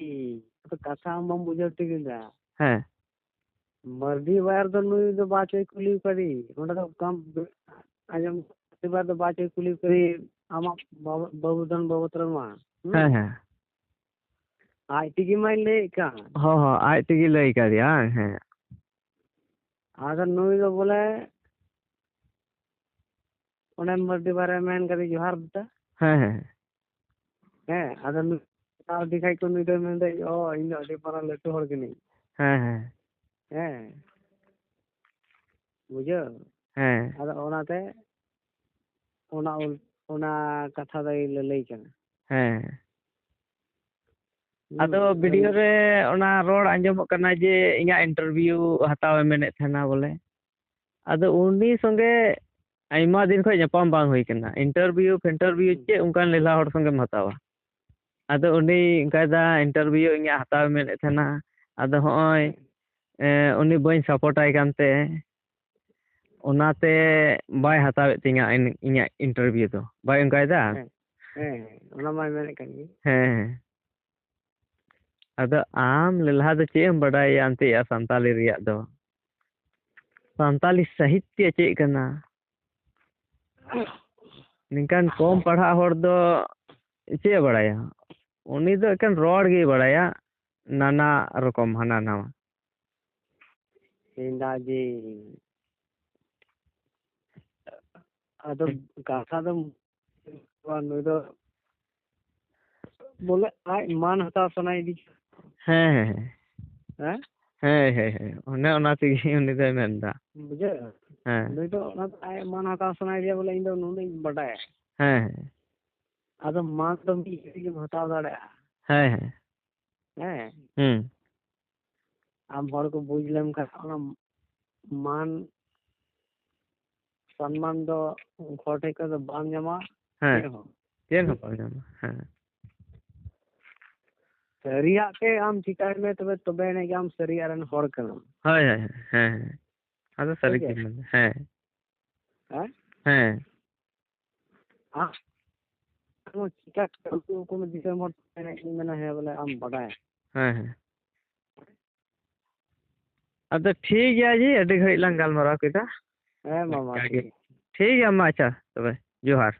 ᱟᱫᱚ ᱠᱟᱛᱷᱟ ᱟᱢ ᱵᱟᱢ ᱵᱩᱡᱷᱟᱹᱣ ᱴᱷᱤᱠ ᱮᱫᱟ᱾ ᱦᱮᱸ᱾ ᱢᱟᱹᱨᱰᱤ ᱵᱟᱭᱟᱨ ᱫᱚ ᱱᱩᱭ ᱫᱚ ᱵᱟᱪᱚᱭ ᱠᱩᱞᱤ ᱠᱟᱫᱮ, ᱚᱸᱰᱮ ᱫᱚ ᱠᱟᱢ ᱟᱸᱡᱚᱢ, ᱢᱟᱹᱨᱰᱤ ᱵᱟᱭᱟᱨ ᱫᱚ ᱵᱟᱪᱚᱭ ᱠᱩᱞᱤ ᱠᱟᱫᱮ, ᱟᱢᱟᱜ ᱵᱟᱵᱩ, ᱵᱟᱹᱵᱩ ᱫᱷᱚᱱ ᱵᱟᱹᱵᱩ ᱛᱟᱨᱟ ᱢᱟ᱾ ᱦᱩᱸ? ᱦᱮᱸ, ᱦᱮᱸ᱾ ᱟᱡ ᱛᱮᱜᱮ ᱢᱟᱭ ᱞᱟᱹᱭᱮᱫ ᱠᱟᱱ᱾ ᱦᱚᱸ, ᱦᱚᱸ, ᱟᱡ ᱛᱮᱜᱮ ᱞᱟᱹᱭ ᱠᱟᱫᱮᱭᱟ, ᱦᱮᱸ᱾ ᱟᱫᱚ ᱱᱩᱭ ᱫᱚ ᱵᱚᱞᱮ ᱚᱱᱮ ᱢᱟᱹᱨᱰᱤ ᱵᱟᱭᱟᱨᱮ ᱢᱮᱱ ᱠᱟᱫᱮ, "ᱡᱚᱦᱟᱨ ᱵᱮᱴᱟ᱾" ᱦᱮᱸ, ᱦᱮᱸ᱾ ᱦᱮᱸ, ᱟᱫᱚ ᱱᱩᱭ ᱟᱹᱰᱤ ᱠᱷᱟᱡ ᱠᱚ ᱱᱩᱭ ᱫᱚᱭ ᱢᱮᱱᱫᱟ, "ᱚ, ᱤᱧ ᱫᱚ ᱟᱹᱰᱤ ᱢᱟᱨᱟᱝ ᱞᱟᱹᱴᱩ ᱦᱚᱲ ᱠᱟᱹᱱᱟᱹᱧ᱾" ᱦᱮᱸ, ᱦᱮᱸ᱾ ᱦᱮᱸ᱾ ᱵᱩᱡᱷᱟᱹᱣ? ᱦᱮᱸ᱾ ᱟᱫᱚ ᱚᱱᱟᱛᱮ ᱚᱱᱟ ᱩᱞ-, ᱚᱱᱟ ᱠᱟᱛᱷᱟ ᱫᱚᱭ ᱞᱟᱹᱞᱟᱹᱭ ᱠᱟᱱᱟ᱾ ᱦᱮᱸ᱾ ᱦᱩᱸ, ᱟᱫᱚ ᱟᱫᱚ video ᱨᱮ ᱚᱱᱟ ᱨᱚᱲ ᱟᱸᱡᱚᱢᱚᱜ ᱠᱟᱱᱟ ᱡᱮ ᱤᱧᱟᱹᱜ interview ᱦᱟᱛᱟᱣᱮ ᱢᱮᱱᱮᱫ ᱛᱟᱦᱮᱱᱟ ᱵᱚᱞᱮ᱾ ᱟᱫᱚ ᱩᱱᱤ ᱥᱚᱸᱜᱮ ᱟᱭᱢᱟ ᱫᱤᱱ ᱠᱷᱚᱱ ᱧᱟᱯᱟᱢ ᱵᱟᱝ ᱦᱩᱭ ᱠᱟᱱᱟ᱾ Interview ᱯᱷᱤᱱᱴᱟᱨᱵᱷᱤᱭᱩ ᱦᱩᱸ᱾ ᱪᱮᱫ ᱚᱱᱠᱟᱱ ᱞᱮᱞᱦᱟ ᱦᱚᱲ ᱥᱚᱸᱜᱮᱢ ᱦᱟᱛᱟᱣᱟ? ᱟᱫᱚ ᱩᱱᱤ ᱚᱱᱠᱟᱭᱫᱟ, "Interview ᱤᱧᱟᱹᱜ ᱦᱟᱛᱟᱣᱮ ᱢᱮᱱᱮᱫ ᱛᱟᱦᱮᱱᱟ, ᱟᱫᱚ ᱦᱚᱸᱜᱼᱚᱭ, ᱦᱮᱸ᱾ ᱮ, ᱩᱱᱤ ᱵᱟᱹᱧ support ᱟᱭ ᱠᱟᱱᱛᱮ ᱚᱱᱟᱛᱮ ᱵᱟᱭ ᱦᱟᱛᱟᱣᱮᱫ ᱛᱤᱧᱟᱹ ᱤᱧ-, ᱤᱧᱟᱹᱜ interview ᱫᱚ᱾" ᱵᱟᱭ ᱚᱱᱠᱟᱭᱫᱟ? ᱦᱮᱸ, ᱦᱮᱸ, ᱦᱮᱸ, ᱚᱱᱟ ᱢᱟᱭ ᱢᱮᱱᱮᱫ ᱠᱟᱱ ᱜᱮ᱾ ᱦᱮᱸ, ᱦᱮᱸ᱾ ᱟᱫᱚ ᱟᱢ ᱞᱮᱞᱦᱟ ᱫᱚ ᱪᱮᱫ ᱮᱢ ᱵᱟᱰᱟᱭᱟ ᱮᱱᱛᱮᱫ ᱥᱟᱱᱛᱟᱞᱤ ᱨᱮᱭᱟᱜ ᱫᱚ? ᱥᱟᱱᱛᱟᱞᱤ ᱥᱟᱦᱤᱛᱭᱚ ᱪᱮᱫ ᱠᱟᱱᱟ? ᱱᱤᱝᱠᱟᱱ ᱠᱚᱢ ᱯᱟᱲᱦᱟᱜ ᱦᱚᱲ ᱫᱚ ᱪᱮᱫ ᱮ ᱵᱟᱲᱟᱭᱟ? ᱩᱱᱤ ᱫᱚ ᱮᱠᱮᱱ ᱨᱚᱲ ᱜᱮᱭ ᱵᱟᱲᱟᱭᱟ, ᱱᱟᱱᱟ ᱨᱚᱠᱚᱢ ᱦᱟᱱᱟ ᱱᱟᱣᱟ᱾ ᱤᱧ ᱫᱚ ᱡᱮ, ᱟᱫᱚ ᱠᱟᱛᱷᱟ ᱫᱚ ᱱᱩᱭ ᱫᱚ ᱵᱚᱞᱮ ᱟᱡ ᱢᱟᱱ ᱦᱟᱛᱟᱣ ᱥᱟᱱᱟᱭᱮᱫᱤ᱾ ᱦᱮᱸ, ᱦᱮᱸ, ᱦᱮᱸ᱾ ᱦᱮᱸ? ᱦᱮᱸ, ᱦᱮᱸ, ᱦᱮᱸ᱾ ᱚᱱᱮ ᱚᱱᱟ ᱛᱮᱜᱮ ᱩᱱᱤ ᱫᱚᱭ ᱢᱮᱱᱫᱟ᱾ ᱵᱩᱡᱷᱟᱹᱣ? ᱦᱮᱸ᱾ ᱩᱱᱤ ᱫᱚ ᱚᱱᱟ ᱫᱚ ᱟᱡ ᱢᱟᱱ ᱦᱟᱛᱟᱣ ᱥᱟᱱᱟᱭᱮᱫᱮᱭᱟ ᱵᱚᱞᱮ, "ᱤᱧ ᱫᱚ ᱱᱩᱱᱟᱹᱜ ᱤᱧ ᱵᱟᱰᱟᱭᱟ᱾" ᱦᱮᱸ, ᱦᱮᱸ᱾ ᱟᱫᱚ ᱢᱟᱱ ᱫᱚ ᱢᱤᱫ ᱜᱷᱟᱹᱲᱤᱡ ᱜᱮᱢ ᱦᱟᱛᱟᱣ ᱫᱟᱲᱮᱭᱟᱜᱼᱟ᱾ ᱦᱮᱸ, ᱦᱮᱸ᱾ ᱦᱮᱸ᱾ ᱦᱩᱸ᱾ ᱟᱢ ᱦᱚᱲ ᱠᱚ ᱵᱩᱡᱽ ᱞᱮᱢ ᱠᱷᱟᱱ ᱚᱱᱟ ᱢᱟᱱ ᱥᱚᱱᱢᱟᱱ ᱫᱚ ᱦᱚᱲ ᱴᱷᱮᱱ ᱠᱷᱚᱱ ᱫᱚ ᱵᱟᱢ ᱧᱟᱢᱟ᱾ ᱦᱮᱸ᱾ ᱪᱮᱫ ᱦᱚᱸ᱾ ᱪᱮᱫ ᱦᱚᱸ ᱵᱟᱢ ᱧᱟᱢᱟ᱾ ᱦᱮᱸ᱾ ᱥᱟᱹᱨᱤᱭᱟᱜ ᱛᱮ ᱟᱢ ᱪᱤᱠᱟᱭ ᱢᱮ, ᱛᱚᱵᱮ, ᱛᱚᱵᱮ ᱮᱱᱮᱡ ᱜᱮ ᱟᱢ ᱥᱟᱹᱨᱤᱭᱟᱜ ᱨᱮᱱ ᱦᱚᱲ ᱠᱟᱱᱟᱢ᱾ ᱦᱳᱭ, ᱦᱳᱭ, ᱦᱳᱭ᱾ ᱦᱮᱸ, ᱦᱮᱸ᱾ ᱟᱫᱚ ᱥᱟᱹᱨᱤ ᱦᱮᱸ ᱥᱮ? ᱜᱮ ᱢᱮᱱᱫᱟ᱾ ᱦᱮᱸ᱾ ᱦᱮᱸ? ᱦᱮᱸ᱾ ᱟᱢ ᱪᱤᱠᱟ ᱠᱟᱛᱮ ᱩᱱᱠᱩ, ᱩᱱᱠᱩ ᱫᱤᱥᱚᱢ ᱦᱚᱲ ᱮᱱᱮᱡ ᱤᱧ ᱢᱮᱱᱟ, ᱦᱮᱸ, ᱵᱚᱞᱮ ᱟᱢ ᱵᱟᱰᱟᱭᱟ᱾ ᱦᱮᱸ, ᱦᱮᱸ᱾ ᱟᱫᱚ ᱴᱷᱤᱠ ᱜᱮᱭᱟ ᱡᱤ, ᱟᱹᱰᱤ ᱜᱷᱟᱹᱲᱤᱡ ᱞᱟᱝ ᱜᱟᱞᱢᱟᱨᱟᱣ ᱠᱮᱫᱟ᱾ ᱦᱮᱸ, ᱢᱟ, ᱢᱟ, ᱚᱱᱠᱟ ᱜᱮ᱾ ᱴᱷᱤᱠ ᱜᱮᱭᱟ᱾ ᱴᱷᱤᱠ ᱜᱮᱭᱟ, ᱢᱟ, ᱟᱪᱪᱷᱟ, ᱛᱚᱵᱮ, ᱡᱚᱦᱟᱨ᱾